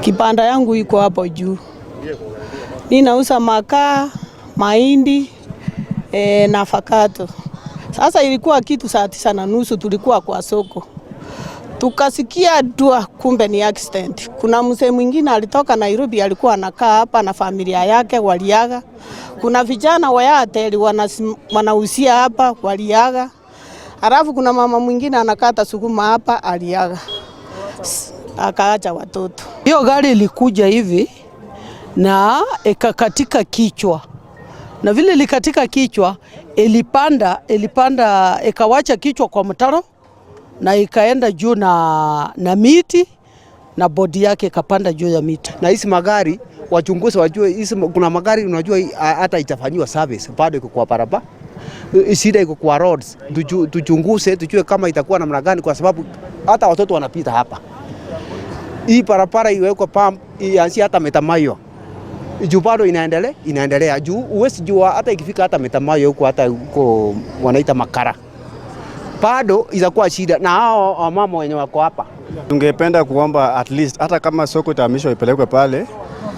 Kibanda yangu iko hapo juu, ninauza makaa, mahindi na avocado. Sasa ilikuwa kitu saa 9:30, tulikuwa kwa soko, tukasikia dua, kumbe ni accident. Kuna mzee mwingine alitoka Nairobi, alikuwa anakaa hapa na familia yake, waliaga. Kuna vijana wa Airtel wanauzia hapa, waliaga. Halafu kuna mama mwingine anakata sukuma hapa, aliaga, akaacha watoto. Hiyo gari ilikuja hivi na ikakatika kichwa, na vile ilikatika kichwa ilipanda ikawacha kichwa kwa mtaro na ikaenda juu na miti na body yake ikapanda juu ya miti. Na hizi magari wachunguze, wajue hizi, kuna magari unajua hata itafanyiwa service bado iko kwa barabara, shida iko kwa roads. Tuchunguze tujue kama itakuwa namna gani, kwa sababu hata watoto wanapita hapa. Hii barabara iwekwe pump ianzie hata Metamayo juu bado inaendelea juu, uwezi jua hata ikifika hata Metamayo huko hata huko wanaita Makara bado itakuwa shida, na hao wamama wenye wako hapa. Tungependa kuomba at least hata kama soko itahamishwa ipelekwe pale,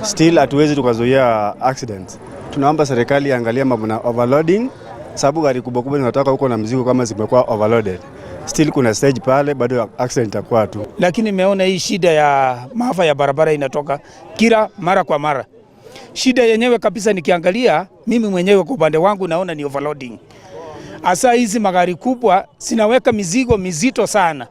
still hatuwezi tukazuia accidents. Tunaomba serikali iangalie mambo na overloading, sababu gari kubwa kubwa zinatoka huko na mzigo kama zimekuwa overloaded, still kuna stage pale bado accident itakuwa tu. Lakini nimeona hii shida ya maafa ya barabara inatoka kila mara kwa mara. Shida yenyewe kabisa nikiangalia mimi mwenyewe kwa upande wangu naona ni overloading. Hasa hizi magari kubwa zinaweka mizigo mizito sana.